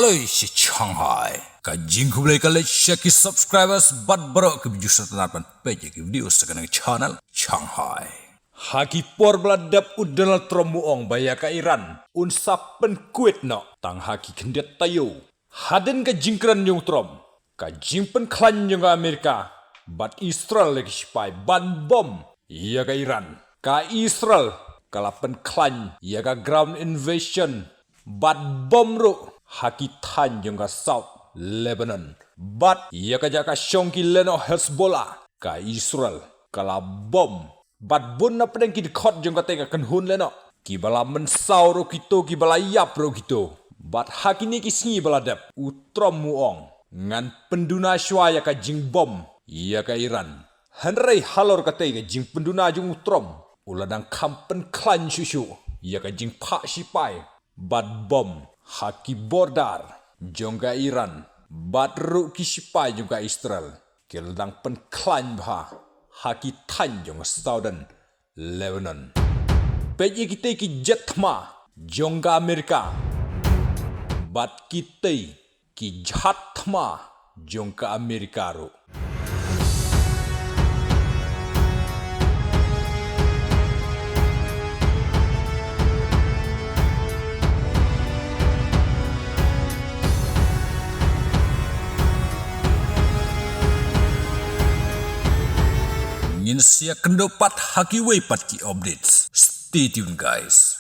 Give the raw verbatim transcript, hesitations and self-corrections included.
Khublei shi Shanghai. Ka jingkhublei ka leit sha ki subscribers bad baroh ki views sa tang ban peit ïa ki video sa kane ka channel Shanghai. Ha ki por ba la dep u Donald Trump u ong ba ïa ka Iran un sa pynkwit noh tang ha ki khyndiat taïew. Hadien ka jingkren jong u Trump, ka jingpynkhlaiñ jong ka Amerika bad Israel ïa ki shipai ban bom ïa ka Iran. Ka Israel ka la pynkhlaiñ ïa ka ground invasion bad bom ruh ha ki thaiñ jong ka South Lebanon. Bad ïa ka jaka shong ki lehnoh Hezbollah, ka Israel ka la bom. Bad bun na pdeng ki dkhot jong katei ka kynhun lehnoh, ki ba la mynsaw ruh kito, ki ba la ïap ruh kito. Bad ha kine ki sngi ba la dep, u Trump u ong, ngan pynduna shuwa ïa ka jingbom ïa ka Iran. Hynrei halor katei ka jingpynduna jong u Trump, u la dang kham pynkhlaiñ shuh shuh ïa ka jingphah shipai bad bom ha ki border jong ka Iran bad ruh ki shipai jong ka Israel ki la dang pynkhlaiñ bha ha ki thaiñ jong ka Southern Lebanon. Peit ïa kitei ki jet thma jong ka Amerika bad kitei ki jahaj thma jong ka Amerika ruh. Ngin sa ïakynduh pat ha kiwei pat ki updates. Stay tuned, guys.